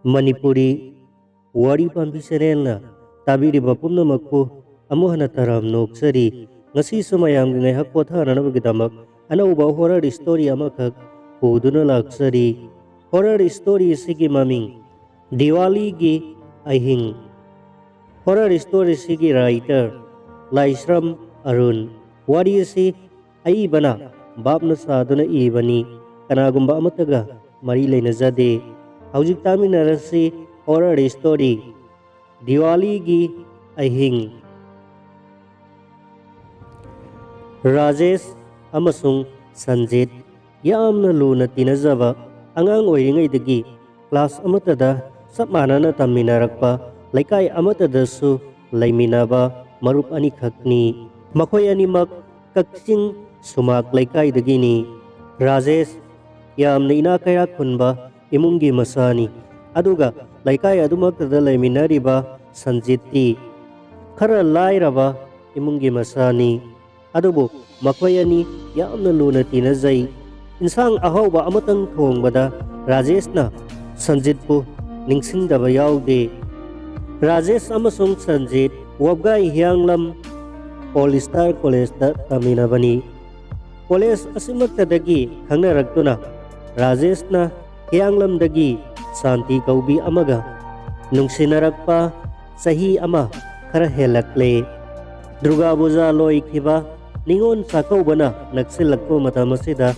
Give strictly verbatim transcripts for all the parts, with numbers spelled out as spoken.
ꯃꯅꯤꯄꯨꯔꯤ ꯋꯥꯔꯤ ꯄꯥꯝꯕꯤ ꯆꯦꯅꯦꯜꯅ ꯇꯥꯕꯤꯔꯤꯕ ꯄꯨꯝꯅꯃꯛꯄꯨ ꯑꯃꯨꯛ ꯍꯟꯅ ꯇꯔꯥꯝꯅ ꯑꯣꯛꯆꯔꯤ꯫ ꯉꯁꯤꯁꯨ ꯃꯌꯥꯝꯒꯤ ꯉꯥꯏꯍꯥꯛ ꯄꯣꯊꯥꯅꯅꯕꯒꯤꯗꯃꯛ ꯑꯅꯧꯕ ꯍꯣꯔꯔ ꯁ꯭ꯇꯣꯔꯤ ꯑꯃꯈꯛ ꯄꯨꯗꯨꯅ ꯂꯥꯛꯆꯔꯤ꯫ ꯍꯣꯔꯔ ꯁ꯭ꯇꯣꯔꯤ ꯑꯁꯤꯒꯤ ꯃꯃꯤꯡ ꯗꯤꯋꯥꯂꯤꯒꯤ ꯑꯍꯤꯡ꯫ ꯍꯣꯔꯔ ꯁ꯭ꯇꯣꯔꯤ ꯑꯁꯤꯒꯤ ꯔꯥꯏꯇꯔ ꯂꯥꯏꯁ꯭ꯔꯝ ꯑꯔꯨꯟ꯫ ꯋꯥꯔꯤ ꯑꯁꯤ ꯑꯏꯕꯅ ꯚꯥꯞꯅ ꯁꯥꯗꯨꯅ ꯏꯕꯅꯤ꯫ ꯀꯅꯥꯒꯨꯝꯕ ꯑꯃꯠꯇꯒ ꯃꯔꯤ ꯂꯩꯅꯖꯗꯦ꯫ ꯍꯧꯖꯤꯛ ꯇꯥꯃꯤꯟꯅꯔꯁꯤ ꯍꯣꯔꯔ ꯁ꯭ꯇꯣꯔꯤ ꯗꯤꯋꯥꯂꯤꯒꯤ ꯑꯍꯤꯡ꯫ ꯔꯥꯖꯦꯁ ꯑꯃꯁꯨꯡ ꯁꯟꯖꯤꯠ ꯌꯥꯝꯅ ꯂꯨꯅ ꯇꯤꯟꯅꯖꯕ, ꯑꯉꯥꯡ ꯑꯣꯏꯔꯤꯉꯩꯗꯒꯤ ꯀ꯭ꯂꯥꯁ ꯑꯃꯠꯇꯗ ꯆꯞ ꯃꯥꯟꯅꯅ ꯇꯝꯃꯤꯟꯅꯔꯛꯄ, ꯂꯩꯀꯥꯏ ꯑꯃꯠꯇꯗꯁꯨ ꯂꯩꯃꯤꯟꯅꯕ ꯃꯔꯨꯞ ꯑꯅꯤꯈꯛꯅꯤ꯫ ꯃꯈꯣꯏ ꯑꯅꯤꯃꯛ ꯀꯛꯆꯤꯡ ꯁꯨꯃꯥꯛ ꯂꯩꯀꯥꯏꯗꯒꯤꯅꯤ꯫ ꯔꯥꯖꯦꯁ ꯌꯥꯝꯅ ꯏꯅꯥꯛ ꯀꯩꯔꯥꯛ ꯈꯨꯟꯕ ꯏꯃꯨꯡꯒꯤ ꯃꯆꯥꯅꯤ, ꯑꯗꯨꯒ ꯂꯩꯀꯥꯏ ꯑꯗꯨꯃꯛꯇꯗ ꯂꯩꯃꯤꯟꯅꯔꯤꯕ ꯁꯟꯖꯤꯠꯇꯤ ꯈꯔ ꯂꯥꯏꯔꯕ ꯏꯃꯨꯡꯒꯤ ꯃꯆꯥꯅꯤ꯫ ꯑꯗꯨꯕꯨ ꯃꯈꯣꯏ ꯑꯅꯤ ꯌꯥꯝꯅ ꯂꯨꯅ ꯇꯤꯟꯅꯖꯩ꯫ ꯏꯟꯁꯥꯡ ꯑꯍꯥꯎꯕ ꯑꯃꯇꯪ ꯊꯣꯡꯕꯗ ꯔꯥꯖꯦꯁꯅ ꯁꯟꯖꯤꯠꯄꯨ ꯅꯤꯡꯁꯤꯡꯗꯕ ꯌꯥꯎꯗꯦ꯫ ꯔꯥꯖꯦꯁ ꯑꯃꯁꯨꯡ ꯁꯟꯖꯤꯠ ꯋꯥꯕꯒꯥꯏ ꯍꯤꯌꯥꯡꯂꯝ ꯑꯣꯜ ꯁ꯭ꯇꯥꯔ ꯀꯣꯂꯦꯖꯇ ꯇꯝꯃꯤꯟꯅꯕꯅꯤ꯫ ꯀꯣꯂꯦꯖ ꯑꯁꯤꯃꯛꯇꯗꯒꯤ ꯈꯪꯅꯔꯛꯇꯨꯅ ꯔꯥꯖꯦꯁꯅ ꯍꯤꯌꯥꯡꯂꯝꯗꯒꯤ ꯁꯥꯟꯇꯤ ꯀꯧꯕꯤ ꯑꯃꯒ ꯅꯨꯡꯁꯤꯅꯔꯛꯄ ꯆꯍꯤ ꯑꯃ ꯈꯔ ꯍꯦꯜꯂꯛꯂꯦ꯫ ꯗꯨꯔꯒꯥ ꯄꯨꯖꯥ ꯂꯣꯏꯈꯤꯕ, ꯅꯤꯉꯣꯜ ꯆꯥꯛꯀꯧꯕꯅ ꯅꯛꯁꯤꯜꯂꯛꯄ ꯃꯇꯝ ꯑꯁꯤꯗ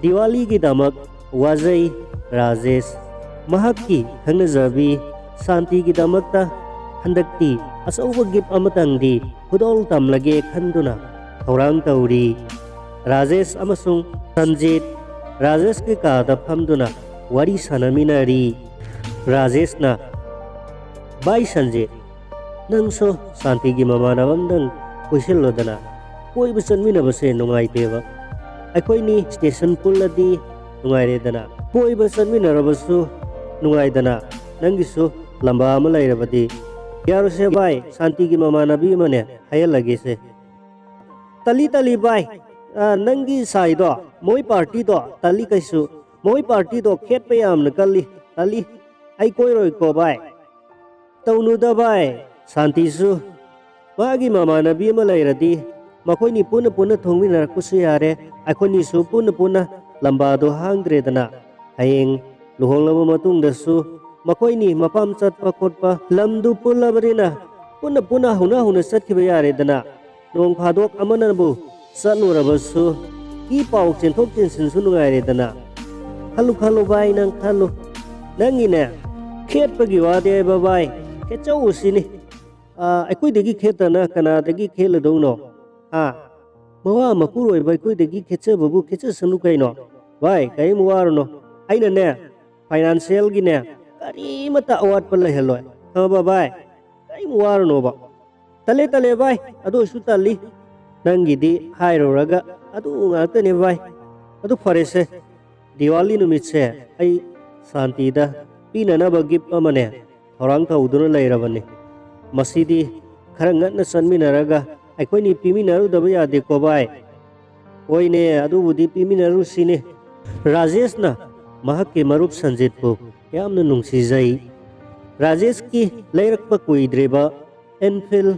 ꯗꯤꯋꯥꯂꯤꯒꯤꯗꯃꯛ ꯋꯥꯖꯩ ꯔꯥꯖꯦꯁ꯫ ꯃꯍꯥꯛꯀꯤ ꯈꯪꯅꯖꯕꯤ ꯁꯥꯟꯇꯤꯒꯤꯗꯃꯛꯇ ꯍꯟꯗꯛꯇꯤ ꯑꯆꯧꯕ ꯒꯤꯐ ꯑꯃꯇꯪꯗꯤ ꯈꯨꯗꯣꯜ ꯇꯝꯂꯒꯦ ꯈꯟꯗꯨꯅ ꯊꯧꯔꯥꯡ ꯇꯧꯔꯤ꯫ ꯔꯥꯖꯦꯁ ꯑꯃꯁꯨꯡ ꯁꯟꯖꯤꯠ ꯔꯥꯖꯦꯁꯀꯤ ꯀꯥꯗ ꯐꯝꯗꯨꯅ ꯋꯥꯔꯤ ꯁꯥꯟꯅꯃꯤꯟꯅꯔꯤ꯫ ꯔꯥꯖꯦꯁꯅ, "ꯚꯥꯏ ꯁꯟꯖꯤꯠ, ꯅꯪꯁꯨ ꯁꯥꯟꯇꯤꯒꯤ ꯃꯃꯥꯟꯅꯕ ꯑꯃꯗꯪ ꯀꯣꯏꯁꯤꯜꯂꯣꯗꯅ꯫ ꯀꯣꯏꯕ ꯆꯠꯃꯤꯟꯅꯕꯁꯦ ꯅꯨꯡꯉꯥꯏꯇꯦꯕ꯫ ꯑꯩꯈꯣꯏꯅꯤ ꯁ꯭ꯇꯦꯁꯟ ꯄꯨꯜꯂꯗꯤ ꯅꯨꯡꯉꯥꯏꯔꯦꯗꯅ꯫ ꯀꯣꯏꯕ ꯆꯠꯃꯤꯟꯅꯔꯕꯁꯨ ꯅꯨꯡꯉꯥꯏꯗꯅ, ꯅꯪꯒꯤꯁꯨ ꯂꯝꯕꯥ ꯑꯃ ꯂꯩꯔꯕꯗꯤ꯫ ꯌꯥꯔꯣꯏꯁꯦ ꯚꯥꯏ, ꯁꯥꯟꯇꯤꯒꯤ ꯃꯃꯥꯟꯅꯕꯤ ꯑꯃꯅꯦ ꯍꯥꯏꯍꯜꯂꯒꯦꯁꯦ꯫" "ꯇꯜꯂꯤ, ꯇꯜꯂꯤ ꯚꯥꯏ, ꯑ, ꯅꯪꯒꯤ ꯁꯥꯏꯗꯣ, ꯃꯣꯏ ꯄꯥꯔꯇꯤꯗꯣ ꯇꯜꯂꯤ ꯀꯩꯁꯨ꯫ ꯃꯣꯏ ꯄꯥꯔꯇꯤꯗꯣ ꯈꯦꯠꯄ ꯌꯥꯝꯅ ꯀꯜꯂꯤ, ꯇꯜꯂꯤ꯫ ꯑꯩ ꯀꯣꯏꯔꯣꯏꯀꯣ ꯚꯥꯏ꯫ ꯇꯧꯅꯨꯗ ꯚꯥꯏ꯫ ꯁꯥꯟꯇꯤꯁꯨ ꯃꯥꯒꯤ ꯃꯃꯥꯟꯅꯕꯤ ꯑꯃ ꯂꯩꯔꯗꯤ ꯃꯈꯣꯏꯅꯤ ꯄꯨꯟꯅ ꯄꯨꯟꯅ ꯊꯣꯡꯃꯤꯟꯅꯔꯛꯄꯁꯨ ꯌꯥꯔꯦ, ꯑꯩꯈꯣꯏꯅꯤꯁꯨ ꯄꯨꯟꯅ ꯄꯨꯟꯅ ꯂꯝꯕꯥꯗꯣ ꯍꯥꯡꯗ꯭ꯔꯦꯗꯅ꯫ ꯍꯌꯦꯡ ꯂꯨꯍꯣꯡꯂꯕ ꯃꯇꯨꯡꯗꯁꯨ ꯃꯈꯣꯏꯅꯤ ꯃꯄꯥꯝ ꯆꯠꯄ ꯈꯣꯠꯄ ꯂꯝꯗꯨ ꯄꯨꯜꯂꯕꯅꯤꯅ ꯄꯨꯟꯅ ꯄꯨꯟꯅ ꯍꯧꯅ ꯍꯧꯅ ꯆꯠꯈꯤꯕ ꯌꯥꯔꯦꯗꯅ꯫ ꯅꯣꯡ ꯐꯥꯗꯣꯛ ꯑꯃꯅꯕꯨ ꯆꯠꯂꯨꯔꯕꯁꯨ ꯏ ꯄꯥꯎ ꯆꯦꯟꯊꯣꯛ ꯆꯦꯟꯁꯤꯟꯁꯨ ꯅꯨꯡꯉꯥꯏꯔꯦꯗꯅ꯫ ꯈꯜꯂꯨ ꯈꯜꯂꯨ ꯚꯥꯏ, ꯅꯪ ꯈꯜꯂꯨ꯫ ꯅꯪꯒꯤꯅꯦ ꯈꯦꯠꯄꯒꯤ ꯋꯥꯗꯤ ꯍꯥꯏꯕ ꯚꯥꯏ, ꯈꯦꯠꯆꯧꯁꯤꯅꯤ꯫ ꯑꯥ, ꯑꯩꯈꯣꯏꯗꯒꯤ ꯈꯦꯠꯇꯅ ꯀꯅꯥꯗꯒꯤ ꯈꯦꯠꯂꯨꯗꯧꯅꯣ? ꯍꯥ? ꯃꯋꯥ ꯃꯄꯨꯔꯣꯏꯕ ꯑꯩꯈꯣꯏꯗꯒꯤ ꯈꯦꯠꯆꯕꯕꯨ ꯈꯦꯠꯆꯁꯅꯨ ꯀꯩꯅꯣ꯫ ꯚꯥꯏ, ꯀꯔꯤꯝ ꯋꯥꯔꯨꯅꯨ꯫ ꯑꯩꯅꯅꯦ ꯐꯥꯏꯅꯥꯟꯁꯤꯌꯦꯜꯒꯤꯅꯦ ꯀꯔꯤꯃꯠꯇ ꯑꯋꯥꯠꯄ ꯂꯩꯍꯜꯂꯣꯏ, ꯈꯪꯉꯕ ꯚꯥꯏ? ꯀꯔꯤꯝ ꯋꯥꯔꯨꯅꯣꯕ꯫ ꯇꯜꯂꯦ ꯇꯜꯂꯦ ꯚꯥꯏ, ꯑꯗꯨ ꯑꯣꯏꯁꯨ ꯇꯜꯂꯤ꯫ ꯅꯪꯒꯤꯗꯤ ꯍꯥꯏꯔꯨꯔꯒ ꯑꯗꯨ ꯉꯥꯛꯇꯅꯦ ꯚꯥꯏ꯫ ꯑꯗꯨ ꯐꯔꯦꯁꯦ, ꯗꯤꯋꯥꯂꯤ ꯅꯨꯃꯤꯠꯁꯦ ꯑꯩ ꯁꯥꯟꯇꯤꯗ ꯄꯤꯅꯅꯕ ꯒꯤꯐ ꯑꯃꯅꯦ ꯊꯧꯔꯥꯡ ꯇꯧꯗꯨꯅ ꯂꯩꯔꯕꯅꯤ꯫ ꯃꯁꯤꯗꯤ ꯈꯔ ꯉꯟꯅ ꯆꯠꯃꯤꯟꯅꯔꯒ ꯑꯩꯈꯣꯏꯅꯤ ꯄꯤꯃꯤꯟꯅꯔꯨꯗꯕ ꯌꯥꯗꯦꯀꯣ ꯚꯥꯏ꯫ ꯍꯣꯏꯅꯦ, ꯑꯗꯨꯕꯨꯗꯤ ꯄꯤꯃꯤꯟꯅꯔꯨꯁꯤꯅꯦ꯫ ꯔꯥꯖꯦꯁꯅ ꯃꯍꯥꯛꯀꯤ ꯃꯔꯨꯞ ꯁꯟꯖꯤꯠꯄꯨ ꯌꯥꯝꯅ ꯅꯨꯡꯁꯤꯖꯩ꯫ ꯔꯥꯖꯦꯁꯀꯤ ꯂꯩꯔꯛꯄ ꯀꯨꯏꯗ꯭ꯔꯤꯕ ꯑꯦꯟꯐꯤꯜ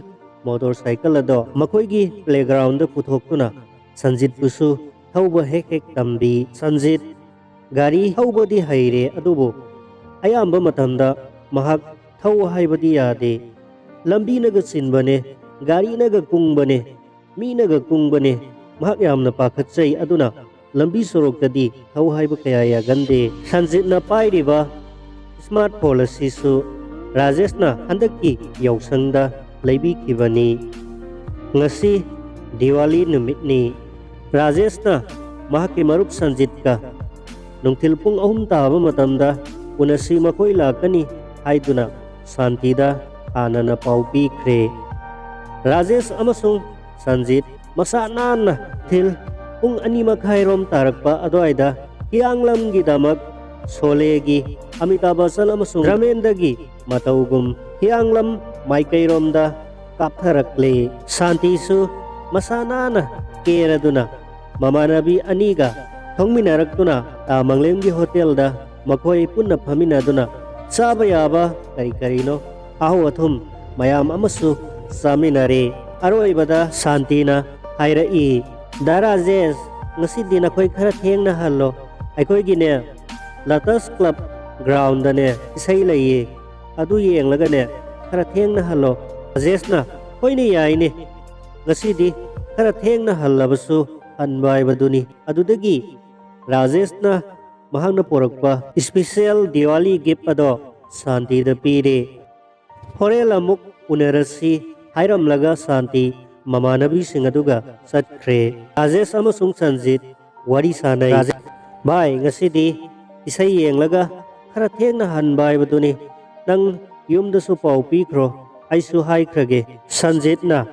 ꯃꯣꯇꯣꯔ ꯁꯥꯏꯀꯜ ꯑꯗꯣ ꯃꯈꯣꯏꯒꯤ ꯄ꯭ꯂꯦꯒ꯭ꯔꯥꯎꯟꯗ ꯄꯨꯊꯣꯛꯇꯨꯅ ꯁꯟꯖꯤꯠꯄꯨꯁꯨ ꯊꯧꯕ ꯍꯦꯛ ꯍꯦꯛ ꯇꯝꯕꯤ꯫ ꯁꯟꯖꯤꯠ ꯒꯥꯔꯤ ꯊꯧꯕꯗꯤ ꯍꯩꯔꯦ, ꯑꯗꯨꯕꯨ ꯑꯌꯥꯝꯕ ꯃꯇꯝꯗ ꯃꯍꯥꯛ ꯊꯧ ꯍꯥꯏꯕꯗꯤ ꯌꯥꯗꯦ꯫ ꯂꯝꯕꯤꯅꯒ ꯆꯤꯟꯕꯅꯦ, ꯒꯥꯔꯤꯅꯒ ꯀꯨꯡꯕꯅꯦ, ꯃꯤꯅꯒ ꯀꯨꯡꯕꯅꯦ꯫ ꯃꯍꯥꯛ ꯌꯥꯝꯅ ꯄꯥꯈꯠꯆꯩ, ꯑꯗꯨꯅ ꯂꯝꯕꯤ ꯁꯣꯔꯣꯛꯇꯗꯤ ꯊꯧ ꯍꯥꯏꯕ ꯀꯌꯥ ꯌꯥꯒꯟꯗꯦ꯫ ꯁꯟꯖꯤꯠꯅ ꯄꯥꯏꯔꯤꯕ ꯁ꯭ꯃꯥꯔꯠ ꯐꯣꯟ ꯑꯁꯤꯁꯨ ꯔꯥꯖꯦꯁꯅ ꯍꯟꯗꯛꯀꯤ ꯌꯥꯎꯁꯪꯗ ꯂꯩꯕꯤꯈꯤꯕꯅꯤ꯫ ꯉꯁꯤ ꯗꯤꯋꯥꯂꯤ ꯅꯨꯃꯤꯠꯅꯤ꯫ ꯔꯥꯖꯦꯁꯅ ꯃꯍꯥꯛꯀꯤ ꯃꯔꯨꯞ ꯁꯟꯖꯤꯠꯀ ꯅꯨꯡꯊꯤꯜ ꯄꯨꯡ ꯑꯍꯨꯝ ꯇꯥꯕ ꯃꯇꯝꯗ ꯎꯅꯁꯤ, ꯃꯈꯣꯏ ꯂꯥꯛꯀꯅꯤ ꯍꯥꯏꯗꯨꯅ ꯁꯥꯟꯇꯤꯗ ꯍꯥꯟꯅꯅ ꯄꯥꯎ ꯄꯤꯈ꯭ꯔꯦ꯫ ꯔꯥꯖꯦꯁ ꯑꯃꯁꯨꯡ ꯁꯟꯖꯤꯠ ꯃꯁꯥ ꯅꯥꯟꯅ ꯊꯤꯜ ꯄꯨꯡ ꯑꯅꯤ ꯃꯈꯥꯏꯔꯣꯝ ꯇꯥꯔꯛꯄ ꯑꯗꯨꯋꯥꯏꯗ ꯍꯤꯌꯥꯡꯂꯝꯒꯤꯗꯃꯛ ꯁꯣꯂꯦꯒꯤ ꯑꯃꯤꯇꯥꯕ ꯕꯆꯟ ꯑꯃꯁꯨꯡ ꯔꯥꯃꯦꯟꯗꯒꯤ ꯃꯇꯧꯒꯨꯝ ꯍꯤꯌꯥꯡꯂꯝ ꯃꯥꯏꯀꯩꯔꯣꯝꯗ ꯀꯥꯞꯊꯔꯛꯂꯦ꯫ ꯁꯥꯟꯇꯤꯁꯨ ꯃꯁꯥ ꯅꯥꯟꯅ ꯀꯦꯔꯗꯨꯅ ꯃꯃꯥꯟꯅꯕꯤ ꯑꯅꯤꯒ ꯊꯣꯡꯃꯤꯟꯅꯔꯛꯇꯨꯅ ꯇꯥ ꯃꯪꯂꯦꯝꯒꯤ ꯍꯣꯇꯦꯜꯗ ꯃꯈꯣꯏ ꯄꯨꯟꯅ ꯐꯝꯃꯤꯟꯅꯗꯨꯅ ꯆꯥꯕ ꯌꯥꯕ ꯀꯔꯤ ꯀꯔꯤꯅꯣ, ꯑꯍꯧ ꯑꯊꯨꯝ ꯃꯌꯥꯝ ꯑꯃꯁꯨ ꯆꯥꯃꯤꯟꯅꯔꯦ꯫ ꯑꯔꯣꯏꯕꯗ ꯁꯥꯟꯇꯤꯅ ꯍꯥꯏꯔꯛꯏ, "ꯗꯥ ꯔꯥꯖꯦꯁ, ꯉꯁꯤꯗꯤ ꯅꯈꯣꯏ ꯈꯔ ꯊꯦꯡꯅ ꯍꯜꯂꯣ꯫ ꯑꯩꯈꯣꯏꯒꯤꯅꯦ, ꯂꯇꯁ ꯀ꯭ꯂꯕ ꯒ꯭ꯔꯥꯎꯟꯗꯅꯦ ꯏꯁꯩ ꯂꯩꯌꯦ꯫ ꯑꯗꯨ ꯌꯦꯡꯂꯒꯅꯦ ꯈꯔ ꯊꯦꯡꯅ ꯍꯜꯂꯣ꯫" ꯔꯥꯖꯦꯁꯅ, "ꯍꯣꯏꯅꯦ, ꯌꯥꯏꯅꯦ, ꯉꯁꯤꯗꯤ ꯈꯔ ꯊꯦꯡꯅ ꯍꯜꯂꯕꯁꯨ ꯍꯟꯕ ꯍꯥꯏꯕꯗꯨꯅꯤ꯫" ꯑꯗꯨꯗꯒꯤ ꯔꯥꯖꯦꯁꯅ ꯃꯍꯥꯛꯅ ꯄꯣꯔꯛꯄ ꯏꯁꯄꯤꯁꯦꯜ ꯗꯤꯋꯥꯂꯤ ꯒꯤꯐ ꯑꯗꯣ ꯁꯥꯟꯇꯤꯗ ꯄꯤꯔꯦ꯫ "ꯍꯣꯔꯦꯟ ꯑꯃꯨꯛ ꯎꯅꯔꯁꯤ" ꯍꯥꯏꯔꯝꯂꯒ ꯁꯥꯟꯇꯤ ꯃꯃꯥꯟꯅꯕꯤꯁꯤꯡ ꯑꯗꯨꯒ ꯆꯠꯈ꯭ꯔꯦ꯫ ꯔꯥꯖꯦꯁ ꯑꯃꯁꯨꯡ ꯁꯟꯖꯤꯠ ꯋꯥꯔꯤ ꯁꯥꯟꯅꯩ꯫ ꯔꯥꯖꯦꯁ, "ꯚꯥꯏ, ꯉꯁꯤꯗꯤ ꯏꯁꯩ ꯌꯦꯡꯂꯒ ꯈꯔ ꯊꯦꯡꯅ ꯍꯟꯕ ꯍꯥꯏꯕꯗꯨꯅꯤ꯫ ꯅꯪ ꯌꯨꯝꯗꯁꯨ ꯄꯥꯎ ꯄꯤꯈ꯭ꯔꯣ, ꯑꯩꯁꯨ ꯍꯥꯏꯈ꯭ꯔꯒꯦ꯫" ꯁꯟꯖꯤꯠꯅ,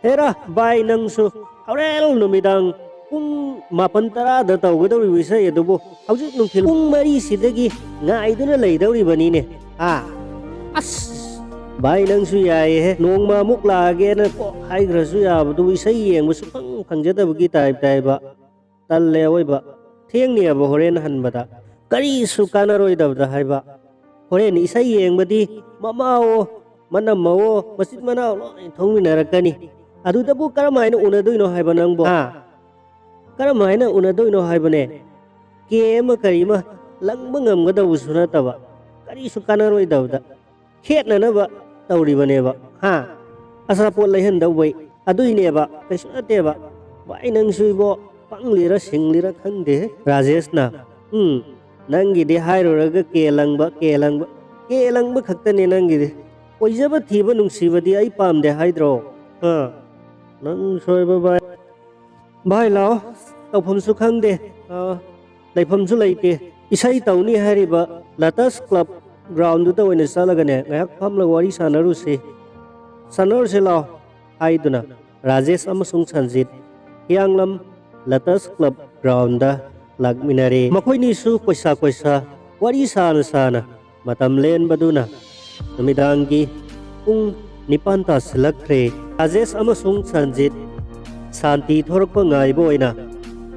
"ꯍꯦꯔꯥ ꯚꯥꯏ, ꯅꯪꯁꯨ ꯍꯣꯔꯦꯟ ꯅꯨꯃꯤꯗꯥꯡ ꯄꯨꯡ ꯃꯥꯄꯟ ꯇꯔꯥꯗ ꯇꯧꯒꯗꯧꯔꯤꯕ ꯏꯁꯩ ꯑꯗꯨꯕꯨ ꯍꯧꯖꯤꯛ ꯅꯨꯡꯊꯤꯜ ꯄꯨꯡ ꯃꯔꯤꯁꯤꯗꯒꯤ ꯉꯥꯏꯗꯨꯅ ꯂꯩꯗꯧꯔꯤꯕꯅꯤꯅꯦ, ꯍꯥ? ꯑꯁ, ꯚꯥꯏ, ꯅꯪꯁꯨ ꯌꯥꯏꯌꯦꯍꯦ, ꯅꯣꯡꯃ ꯑꯃꯨꯛ ꯂꯥꯛꯑꯒꯦꯅ ꯀꯣꯛ ꯍꯥꯏꯈ꯭ꯔꯁꯨ ꯌꯥꯕꯗꯨꯕꯨ, ꯏꯁꯩ ꯌꯦꯡꯕ ꯁꯨꯐꯪ ꯐꯪꯖꯗꯕꯒꯤ ꯇꯥꯏꯞꯇ ꯍꯥꯏꯕ꯫ ꯇꯜꯂꯦ ꯑꯑꯣꯏꯕ꯫ ꯊꯦꯡꯅꯤꯑꯕ ꯍꯣꯔꯦꯟ ꯍꯟꯕꯗ꯫ ꯀꯔꯤꯁꯨ ꯀꯥꯟꯅꯔꯣꯏꯗꯕꯗ ꯍꯥꯏꯕ꯫ ꯍꯣꯔꯦꯟ ꯏꯁꯩ ꯌꯦꯡꯕꯗꯤ ꯃꯃꯥꯑꯣ, ꯃꯅꯝꯃꯑꯣ, ꯃꯆꯤꯟ ꯃꯅꯥꯎ ꯂꯣꯏ ꯊꯣꯛꯃꯤꯟꯅꯔꯛꯀꯅꯤ꯫ ꯑꯗꯨꯗꯕꯨ ꯀꯔꯝ ꯍꯥꯏꯅ ꯎꯅꯗꯣꯏꯅꯣ ꯍꯥꯏꯕ ꯅꯪꯕꯣ? ꯍꯥ? ꯀꯔꯝ ꯍꯥꯏꯅ ꯎꯅꯗꯣꯏꯅꯣ ꯍꯥꯏꯕꯅꯦ? ꯀꯦ ꯑꯃ ꯀꯔꯤ ꯑꯃ ꯂꯪꯕ ꯉꯝꯒꯗꯧꯕꯁꯨ ꯅꯠꯇꯕ꯫ ꯀꯔꯤꯁꯨ ꯀꯥꯟꯅꯔꯣꯏꯗꯕꯗ꯫ ꯈꯦꯠꯅꯅꯕ ꯇꯧꯔꯤꯕꯅꯦꯕ, ꯍꯥ? ꯑꯆꯥꯄꯣꯠ ꯂꯩꯍꯟꯗꯧꯕꯩ꯫ ꯑꯗꯨꯏꯅꯦꯕ, ꯀꯩꯁꯨ ꯅꯠꯇꯦꯕ꯫ ꯚꯥꯏ, ꯅꯪꯁꯨ ꯏꯕꯣ, ꯄꯪꯂꯤꯔ ꯁꯤꯡꯂꯤꯔ ꯈꯪꯗꯦꯍꯦ꯫ ꯔꯥꯖꯦꯁꯅ, "ꯎꯝ, ꯅꯪꯒꯤꯗꯤ ꯍꯥꯏꯔꯨꯔꯒ ꯀꯦ ꯂꯪꯕ, ꯀꯦ ꯂꯪꯕ, ꯀꯦ ꯂꯪꯕ ꯈꯛꯇꯅꯦ ꯅꯪꯒꯤꯗꯤ꯫ ꯑꯣꯏꯖꯕ ꯊꯤꯕ ꯅꯨꯡꯁꯤꯕꯗꯤ ꯑꯩ ꯄꯥꯝꯗꯦ ꯍꯥꯏꯗ꯭ꯔꯣ? ꯍꯥ? ꯅꯪ ꯁꯣꯏꯕ ꯚꯥꯏ꯫ ꯚꯥꯏ, ꯂꯥꯛꯑꯣ, ꯇꯧꯐꯝꯁꯨ ꯈꯪꯗꯦ, ꯑ, ꯂꯩꯐꯝꯁꯨ ꯂꯩꯇꯦ꯫ ꯏꯁꯩ ꯇꯧꯅꯤ ꯍꯥꯏꯔꯤꯕ ꯂꯇꯁ ꯀ꯭ꯂꯕ ꯒ꯭ꯔꯥꯎꯟꯗꯨꯗ ꯑꯣꯏꯅ ꯆꯠꯂꯒꯅꯦ, ꯉꯥꯏꯍꯥꯛ ꯐꯝꯂꯒ ꯋꯥꯔꯤ ꯁꯥꯟꯅꯔꯨꯁꯤ꯫ ꯁꯥꯟꯅꯔꯨꯁꯤ ꯂꯥꯛꯑꯣ" ꯍꯥꯏꯗꯨꯅ ꯔꯥꯖꯦꯁ ꯑꯃꯁꯨꯡ ꯁꯟꯖꯤꯠ ꯍꯤꯌꯥꯡꯂꯝ ꯂꯇꯁ ꯀ꯭ꯂꯕ ꯒ꯭ꯔꯥꯎꯟꯗ ꯂꯥꯛꯃꯤꯟꯅꯔꯦ꯫ ꯃꯈꯣꯏꯅꯤꯁꯨ ꯀꯣꯏꯁꯥ ꯀꯣꯏꯁꯥ ꯋꯥꯔꯤ ꯁꯥꯅ ꯁꯥꯅ ꯃꯇꯝ ꯂꯦꯟꯕꯗꯨꯅ ꯅꯨꯃꯤꯗꯥꯡꯒꯤ ꯄꯨꯡ ꯅꯤꯄꯥꯟ ꯇꯥꯁꯤꯜꯂꯛꯈ꯭ꯔꯦ꯫ ꯔꯥꯖꯦꯁ ꯑꯃꯁꯨꯡ ꯁꯟꯖꯤꯠ ꯁꯥꯟꯇꯤ ꯊꯣꯔꯛꯄ ꯉꯥꯏꯕ ꯑꯣꯏꯅ